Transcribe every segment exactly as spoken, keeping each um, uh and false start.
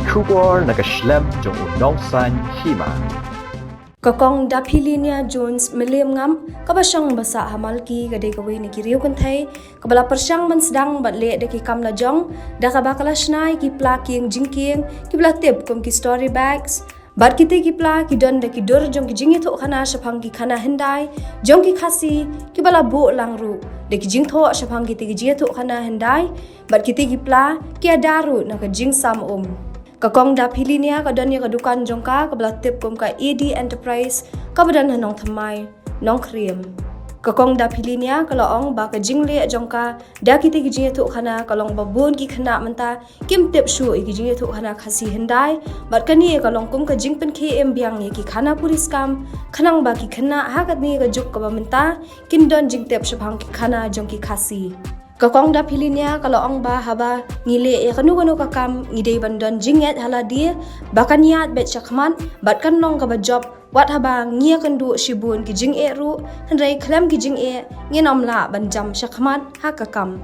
Khubor na ka shlem jong u nongsan hima. Ka Kong Daphilinia Jones Meliemngam, kaba shong basah ha Malki, ka dei kawei na ki riewkynthei kaba la pyrshang ban sdang bad leh da ki kam lajong, da kaba ka la shna ïa ki pla kieng jingkieng kiba la tip kum ki story bags. Bad kitei ki pla ki don da ki dur jong ki jingïathuhkhana shaphang ki khana hyndai jong ki Khasi, kiba la buh lang ruh da ki jingthoh shaphang kitei ki jingïathuhkhana hyndai. Bad kitei ki pla ki ada ruh na ka jingsam um. Ka Kong Daphilinia ka don ïa ka dukan jong ka kaba la tip kum ka A D Enterprise, kaba don ha Nongthymmai, Nongkriem. Ka Kong Daphilinia ka la ong ba ka jingleh jong ka da kitei ki jingïathuhkhana ka long ba bun ki khynnah mynta kim tip shuh ïa ki jingïathuhkhana Khasi hyndai, bad kane ka long kum ka jingpynkhie im biang ïa ki khana puriskam, khnang ba ki khynnah ha kane ka juk kaba mynta kin don jingtip shaphang ki khana jong ki Khasi. Ka Kong Daphilinia ka la ong ba haba ngi leh ïa kano kano ka kam, ngi dei ban don jingngeit ha lade ba kan ïaid beit shakhmat bad kan long kaba jop, wat haba ngi ïakynduh shibun ki jingeh ruh, hynrei khlem ki jingeh ngin ym lah ban jam shakhmat ha ka kam.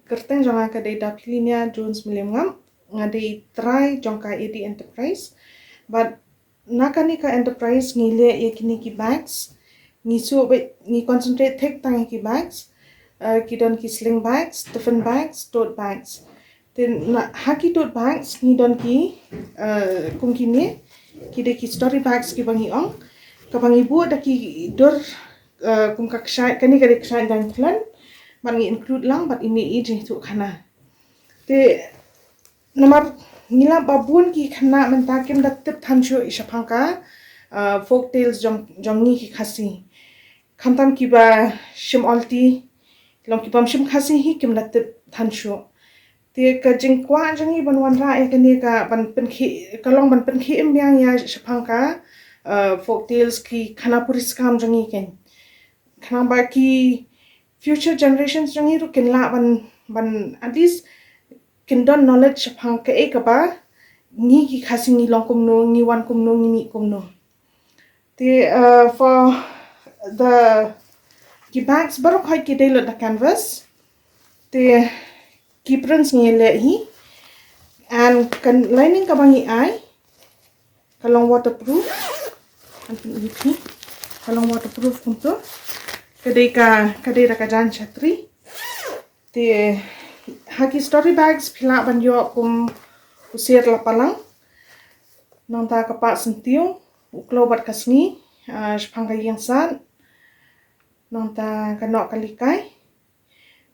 Kyrteng jong nga ka dei Daphilinia Jones Meliemngam, nga dei trai jong ka A D Enterprise. Bad na kane ka enterprise ngi leh ïa kine ki bags. Ngi suh beit, ngi concentrate thik tang ïa ki bags. Eh, ki don ki sling bags, tiffin bags, tote bags. Te na, ha ki tote bags ngi don ki, eh, kum kine, ki dei ki story bags kiba ngi ong. Kaba ngi buh da ki dur, eh, kum ka kshaid, kane ka dei kshaid dang khlem, bad ngi include lang bad ine i jingïathuhkhana. Te namar ngi lap ba bun ki khynnah mynta kim da tip than shuh ïa shaphang ka, uh, folk tales jong, jong ngi ki Khasi. Khamtam kiba shim Olti, long kibym shim Khasi hi kim da tip than shuh. Te ka jingkwah jong ngi ban wanrah ïa kane ka ban pynkhie, ka long ban pynkhie im biang ïa shaphang ka, uh, folk tales, ki khana puriskam jong ngi keiñ. Khnang ba ki future generations jong ngi ruh kin lah ban, ban at least kin don knowledge shaphang kaei kaba ngi ki Khasi ngi long kumno, ngi wan kumno, ngi mih kumno. Te, uh, for the, ki bags baroh khoit ki dei lut da canvas. Te ki prints ngi leh hi. And ka lining kaba ngi ai, ka long waterproof. An pyn-i phi. Ka long waterproof kumto. Ka dei ka, ka dei da ka jaiñ chatri. Te ha ki story bags phi lah ban ïoh kum u sier la palang. Nangta ka pah syntiew, u kloi bad ka sngi, ah, shaphang ka ïing sat. Nangta ka noh ka likai.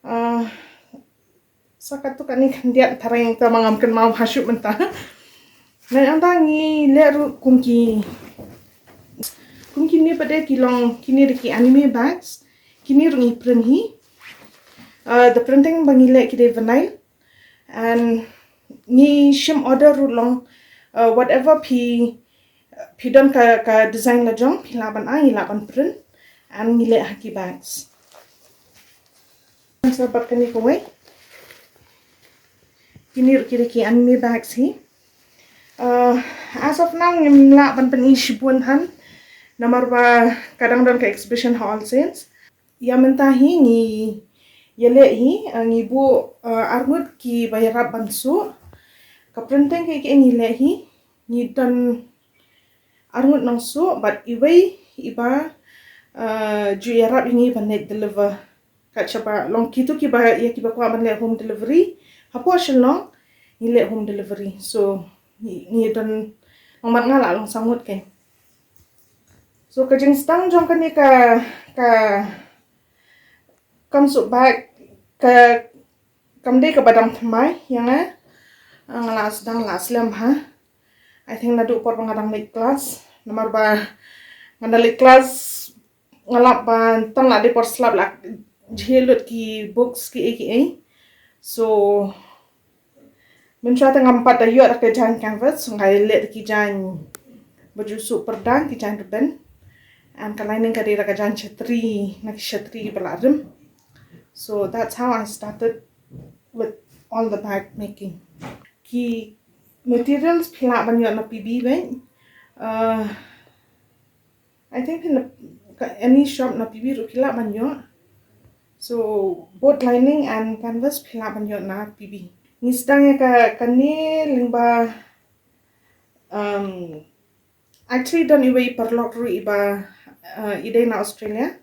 Ah, sa katto katne khyndiat tharai, te ma ngam kynmaw bha shuh mynta. Nangta ngi leh ruh kum ki, kum kine pat de ki long, kine de ki anime bags. Kine ruh ngi print hi. Ah, the printing ba ngi leh ki dei vinyl. And ngi shim order ruh long, uh, whatever phi, phi don ka, ka design lajong, phi lah ban ai, ngi lah ban print. And ngi leh ha ki bags. Sa bad kane kawei. Kine ruh ki dei ki anime bags hi. Uh, as of now ngim lah ban pyn-i shibun than. Namar ba ka dang don ka exhibition ha All Saints. Ïa mynta hi ngi ïaleh hi, eh, ngi buh, eh, arngut kiba ïarap ban suh. Ka printing kaei kaei ngi leh hi, ngi don arngut nongsuh bad iwei iba, eh, ju ïarap ïa ngi ban leit deliver. Kat shaba long kito kiba, ïa kiba kwah ban leh home delivery hapoh Shillong, ngi leh home delivery. So ngi, ngi don, long mat nga lah long saw ngut keiñ. So ka jingsdang jong kane ka, ka kam suh bag, ka kam dei kaba dang thymmai ïa nga. Ah, nga la sdang la slem ha. I think naduh por ba nga dang leit klas. Namar ba nga dang leit klas nga lap ba tang la dei por slap la jhieh lut ki books kiei kiei. So Mynshuwa te ngam pat da ïoh da ka jaiñ canvas, nga leh da ki jaiñ ba ju suh pyrda, ki jaiñ ribbon. And ka lining ka dei da ka jaiñ shatri, na ki shatri ba la rim. So that's how I started with all the bag making. Ki materials phi lah ban ïoh na P B beit. Uh, I think phi na ka, any shop na P B ruh phi lah ban ïoh. So both lining and canvas phi lah ban ïoh na P B. Ngi sdang ïa ka, kane lyngba, um, actually don iwei i paralok ruh iba, uh, i dei na Australia.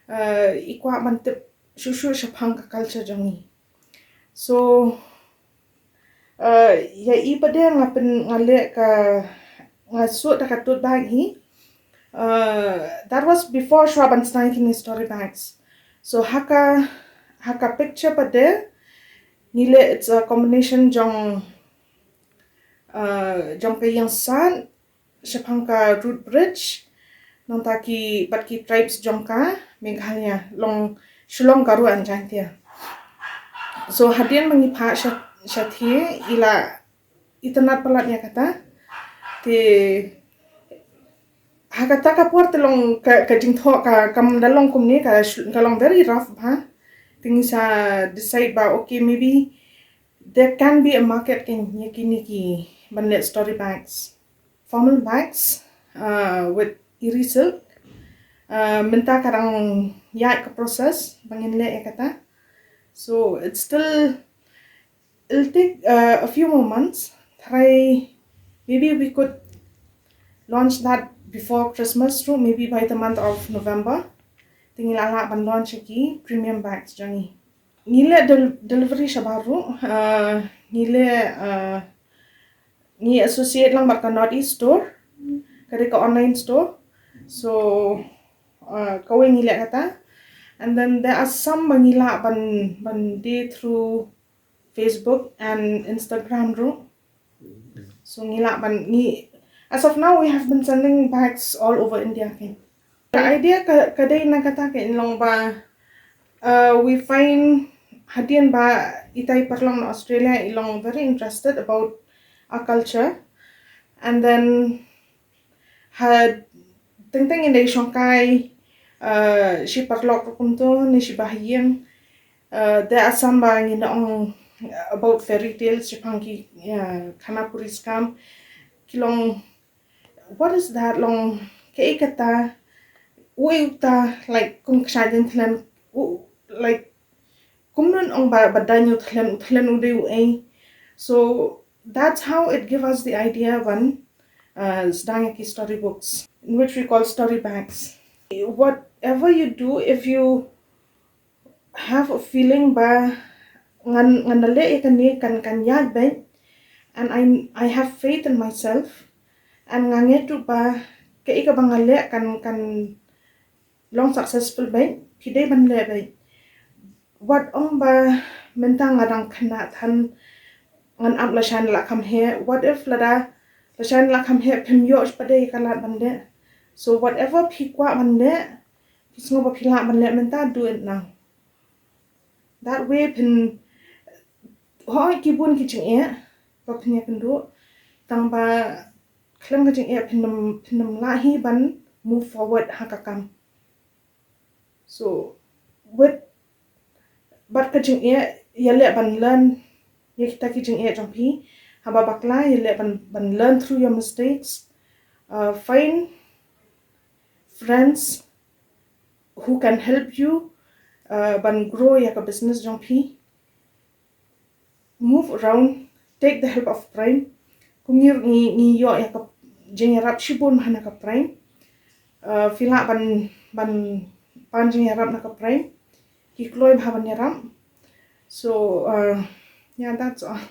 Uh, i kwah ban tip shuh shuh shaphang ka culture jong ngi. So, uh, ïa i pat de nga pyn, nga leh ka, nga suh da ka tote bag hi. Uh, that was before shuwa ban sdang ïa kine story bags. So ha ka, ha ka picture pat de ngi leh, it's a combination jong, uh, jong ka ïing sad shaphang ka root bridge, nangta ki, bad ki tribes jong ka Meghalaya, long Shillong, Garo and Jaintia. So hadien ba ngi phah sha, shathie, i la itynnad palat ïa kata. Te ha kata ka por te long ka, ka jingthoh ka, kam da long kumne, ka, ka long very rough bha. Te ngi sa decide ba, okay, maybe there can be a market, kan ïa kine ki ban leh story bags, formal bags, uh, with eri silk. Uh, mynta ka dang ïaid ka process ba ngin leh ïa kata. So it's still, it'll take, uh, a few more months. Try, maybe we could launch that before Christmas ruh, maybe by the month of November. Te ngi lah lah ban launch ïa ki premium bags jong ngi. Ngi leh del-, delivery shabar ruh, uh, ngi leh, uh, ngi associate lang bad ka North East Store, ka dei ka online store. So, uh, kawei ngi leh kata. And then there are some ba ngi lah ban, ban die through Facebook and Instagram ruh. So ngi lah ban, ngi, as of now we have been sending bags all over India, kan. Ka idea ka, ka dei na kata, kan, long ba, uh, we find hadien ba itai i paralok na Australia i long very interested about our culture. And then ha teng teng ngin dei shongkai, uh, shi paralok ruh kumto, ne shi bahaïing. Uh, there are some ba ngin ong about fairy tales, shaphang ki, uh, Khanapuri scam. Ki long, what is that? Long, kaei kata, uei uta, like, kum kshaid thlen, u, like, kumno ong ba, ba dang u thlen, u thlen u dei uei. So that's how it give us the idea ban, uh, sdang ïa ki story books, in which we call story bags. Whatever you do, if you have a feeling ba ngan, ngan da leh ïa kane kan, kan ïaid beit, and I, I have faith in myself, and nga ngeit ruh ba kaei kaba nga leh kan, kan long successful beit, phi dei ban leh beit. Wat ong ba mynta nga dang khynnah than, ngan ap lashai la kham heh. What if lada lashai la kham heh phim ïoh pat de ka lad ban leh? So whatever phi kwah ban leh, phi sngew ba phi lah ban leh mynta, do it now. That way phin, hooid ki bun ki jingeh ba phin ïakynduh, tang ba khlem ka jingeh phin ym, phin ym lah hi ban move forward ha ka kam. So with, bad ka jingeh, ïaleh ban learn ïa kita ki jingeh jong phi. Haba bakla, ïaleh ban, ban learn through your mistakes. Uh, find friends who can help you, uh, ban grow ïa ka business jong phi. Move around, take the help of Prime. Kum ngi, ngi, ngi ïoh ïa ka jingïarap shibun ha na ka Prime. Uh, phi lah ban, ban pan jingïarap na ka Prime. Ki kloi bha ban ïarap. So, uh, yeah, that's all.